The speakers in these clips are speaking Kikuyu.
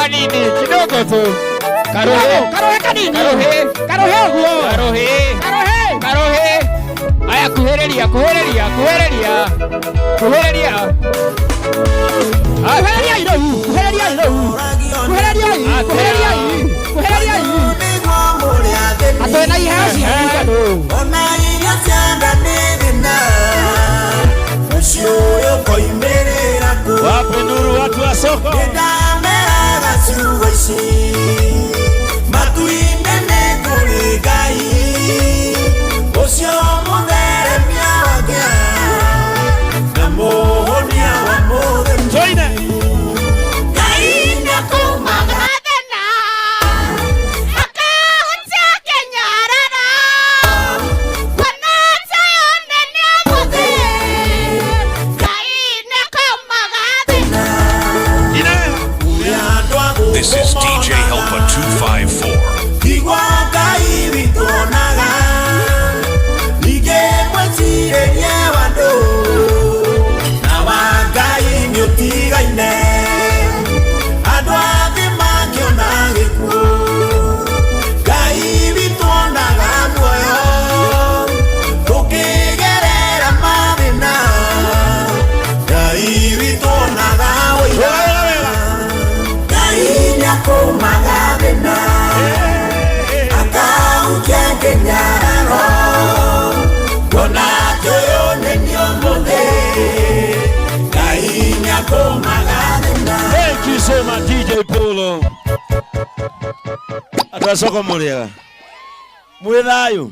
Kanini kidogo tu. Karuhi. Karuhi kanini. Karuhi. Karuhi ũguo. Karuhi. Karuhi. Karuhi. Aya kuhĩrĩria kuhĩrĩria kuhĩrĩria. Kuhĩrĩria. Kuhĩrĩriai rĩu. Kuhĩrĩriai rĩu. Kuhĩrĩriai. Kuhĩrĩriai. Kuhĩrĩriai. Atĩ na iheo cianyu tondũ. Ona iria cianda nĩ thĩna mũciĩ ũyũ koimĩrĩra kũ Wapi nduru watu wa soko? Nĩndameraga ciugo ici matu-inĩ nĩ kũrĩ Ngai ũcio mũtheremia wa kĩa na mũhonia wa mũthenya. Joine. Ngai nĩakũmaga Thĩna akahutia kĩnyarara kuona tayo nene ũmũthĩ Ngai nĩakũmaga thĩna. Ine. ũrĩa andũ a gũkũ This is DJ Helper 254. Igua Ngai witũ onaga ningĩ mwĩcirĩrie wa andũ na wa Ngai nĩũtigaine andũ athĩ makĩona gĩkuũ Ngai witũ onaga muoyo tũkĩgerera mathĩna Ngai witũ onaga ũira Ngai nĩakũmaga thĩna akaukia kĩnyararo kuona atĩ ũyũ nĩ niĩ ũmũthĩ Ngai nĩakũmaga thĩna. Thank you so much DJ Polo. Andũ a soko mũrĩega. Mwĩ thayũ?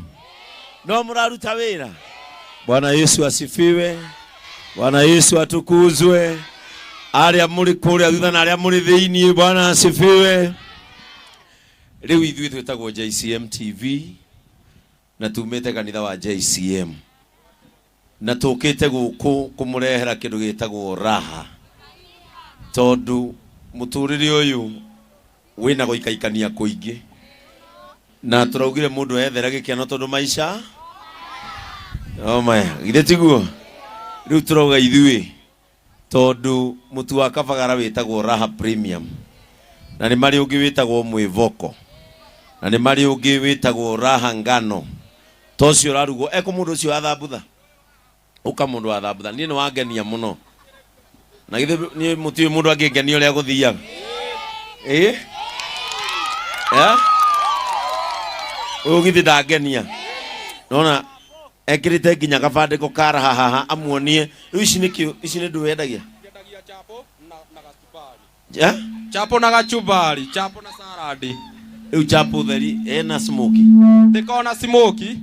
No mũraruta wĩra? Bwana Yesu asifiwe. Bwana Yesu atukuzwe. Arĩa mũrĩ kũrĩa thutha na arĩa mũrĩ thĩinĩ, Bwana asifiwe. Rĩu ithuĩ twĩtagwo JCM TV na tumĩte kanitha wa JCM na tũkĩte gũkũ kũmũrehera kĩndũ gĩtagwo raha tondũ mũtũrĩre ũyũ wĩna gũikaikania kũingĩ na tũraugire mũndũ ethera gĩkeno tondũ maica no maya githĩ tiguo rĩu tũrauga ithuĩ tondũ mũtu wa kabagara wĩtagwo Raha Premium na nĩ marĩ ũngĩ wĩtagwo mwĩvoko na nĩ marĩ ũngĩ wĩtagwo Raha Ngano to ũcio ũrarugwo ekũ mũndũ ũcio wa thambutha ũka mũndũ wa thambutha niĩ nĩ wangenia mũno na githĩ niĩ mũtiũĩ mũndũ angĩngenia ũrĩa gũthiaga ĩ Eh? Ũyũ githĩ ndangenia nona ekĩrĩte nginya gabandĩko ka raha haha amuonie rĩu ici nĩkĩ ici nĩ ndũ wendagia Eh? Chapo na gachumbari, chapo na saladi. Rĩu chapo theri ena smoky. Ndĩkona smoky.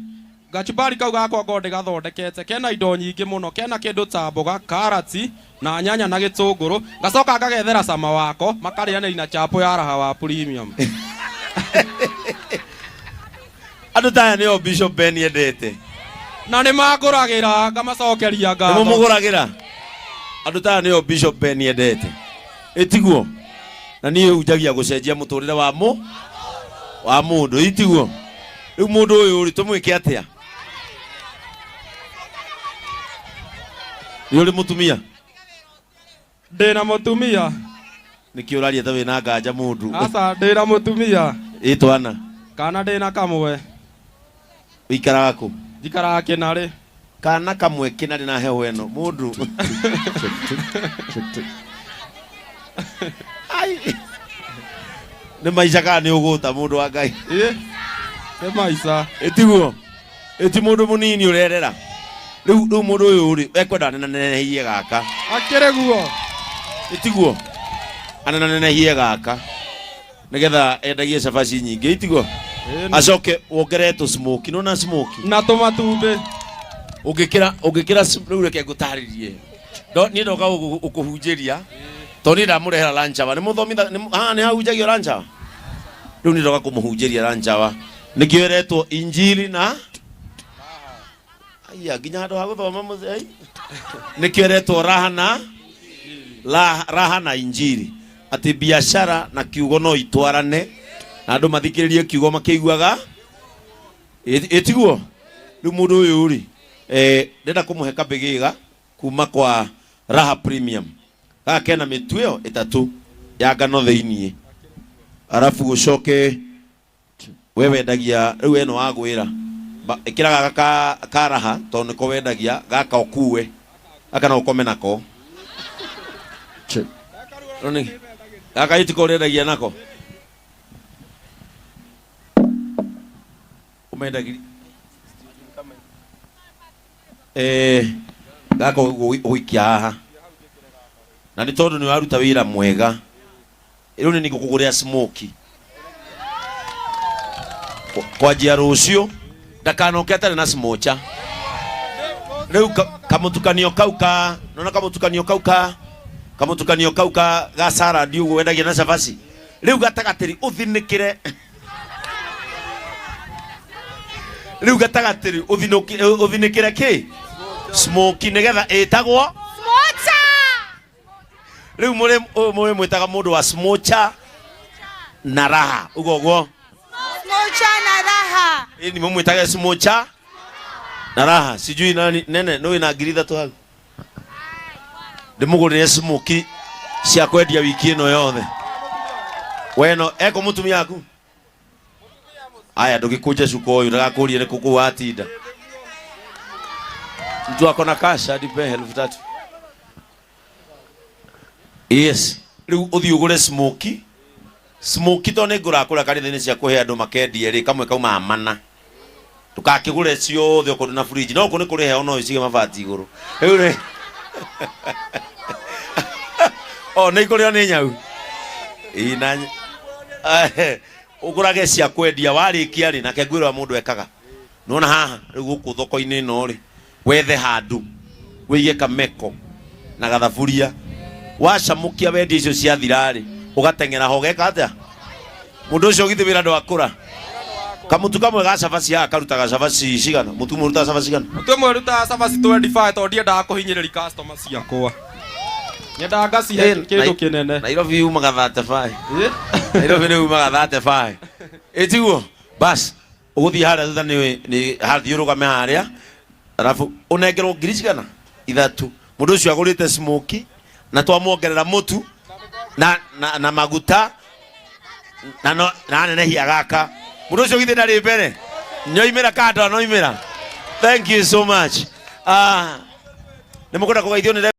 Gachumbari kau gakwa ngo ndĩgathondekete kena indo nyingĩ mũno, kena kĩndũ ta mboga, karati na nyanya na gĩtũngũrũ, ngacoka ngagethera cama wako makarĩanĩria na chapo ya Raha wa Premium. Andũ ta aya nĩo Bishop Ben endete. Na nĩ mangũragĩra ngamacokeria ngatho. Nĩ mũmũgũragĩra? Andũ ta aya nĩo Bishop Ben endete. Ĩtiguo? Na niĩ hunjagia gũcenjia mũtũrĩre wa mũ wa mũndũ, ĩtiguo? Rĩu mũndũ ũyũ rĩ tũmwĩke atĩa? Nĩ ũrĩ mũtumia? Ndĩna mũtumia. Nĩkĩ ũraria ta wĩna nganja mũndũ? Aca, ndĩna mũtumia. Ĩ twana? Kana ndĩna kamwe. Ũikaraga kũ? Njikaraga Kĩnarĩ. Kana kamwe Kĩnarĩ na heho ĩno mũndũ. Ai. Nĩ maica kana nĩ ũgũta mũndũ wa Ngai? Ĩ, nĩ maica. Ĩtiguo? Ĩti mũndũ mũnini ũrerera. Rĩu rĩu mũndũ ũyũ rĩ ekwenda anenanenehie gaka. Akĩrĩ guo. Ĩtiguo? Anenanenehie gaka. Nĩgetha endagie cabaci nyingĩ itiguo? Acoke wongerere tũ smoky. Nĩwona smoky? Na tũmatumbĩ. Ũngĩkĩra ũngĩkĩra rĩu reke ngũtarĩrie. Ndo niĩ ndoka gũkũhunjĩria. Tondũ niĩ ndamũrehera lunch hour. Nĩ mũthomitha nĩ haha nĩ hahunjagio lunch hour? Rĩu niĩ ndoka kũmũhunjĩria lunch hour. Nĩkĩo ĩretwo injili na Aya, nginya handũ ha gũthoma mũthee. Ai. Nĩkĩo ĩretwo raha na raha na injili. Atĩ biashara na kiugo no itwarane na andũ mathikĩrĩrie kiugo makĩiguaga. Ĩtiguo? Rĩu mũndũ ũyũ rĩ, ndĩrenda kũmũhe kabĩgĩga kuma kwa Raha Premium. Gaka kena mĩtu ĩyo ĩtatũ ya ngano thĩiniĩ. Arabu gũcoke we wendagia rĩu ĩno wagwĩra ĩkĩra gaka karaha tondũ nĩko wendagia gaka ũkue gaka no ũkome nako. Roni, gaka gĩtiko ũrendagia nako ũmendagiri gaka ũgũikia haha na nĩ tondũ nĩ waruta wĩra mwega rĩu nĩ ngũkũgũrĩra smoky kwanjia rũciũ ndakanoke atarĩ na smocha rĩu kamũtukanio kau ka nona kamũtukanio kau ka kamũtukanio kau ka ga salad ũguo wendagia na cabaci rĩu gatagatĩ rĩ ũthinĩkĩre rĩu gatagatĩ rĩ ũthinĩkĩre kĩ smoky nĩgetha ĩtagwo Smocha. Rĩu mũrĩ mũrĩ mwĩtaga mũndũ wa smocha na raha ũguo ũguo. Smocha na raha. Ĩni mũmwĩtage smocha na raha sijui nani nene nĩ wĩna 3,000 hau ndĩmũgũrĩre smoky cia kwendia wiki ĩno yothe weno eko mũtumia aku aya ndũgĩkũnje cuka ũyũ ndagakũrie nĩ kũkũ watinda mtu ako na cash adipe 3,000. Yes rĩu ũthiĩ ũgũre smoky smoky to nĩ ngũraga kũrĩa kanitha-inĩ cia kũhe andũ makendie rĩ kamwe kaumaga mana ndũgakĩgũre ciothe okorwo na fridge no kũ nĩ kũrĩ heho no ũcige mabati igũrũ rĩu rĩ o nĩ ikũrĩo nĩ nyau ĩ na ũgũrage cia kwendia warĩkia rĩ nake ngwĩra mũndũ ekaga nĩwona haha rĩu gũkũ thoko-inĩ ĩno rĩ wethe handũ wĩige kameko na gathaburia wacamũkia wendia icio ciathira rĩ ũgateng'era ho ũgeka atĩa mũndũ ũcio githĩ wĩra ndwakũra kamũtu kamwe ga cabaci haha karutaga cabaci cigana mũtu ũmwe ũrutaga cabaci cigana Mũtu ũmwe ũrutaga cabaci 25 tondũ ndiendaga kũhinyĩrĩria customer ciakwa nyendaga ngacihe kĩndũ kĩnene. Nairobi yumaga 35. Nairobi nĩ yumaga 35 ĩtiguo bas ũgũthiĩ harĩa thutha nĩ hathiĩ ũrũgame harĩa arabu ũnengerwo ngiri cigana 3 mũndũ ũcio agũrĩte smoky na twamwongerera mũtu na maguta na no na anenehia gaka mũndũ ũcio githĩ ndarĩ mbere nyoimĩra kando anoimĩra. Thank you so much. Nĩ mũkwenda kũgeithio nĩ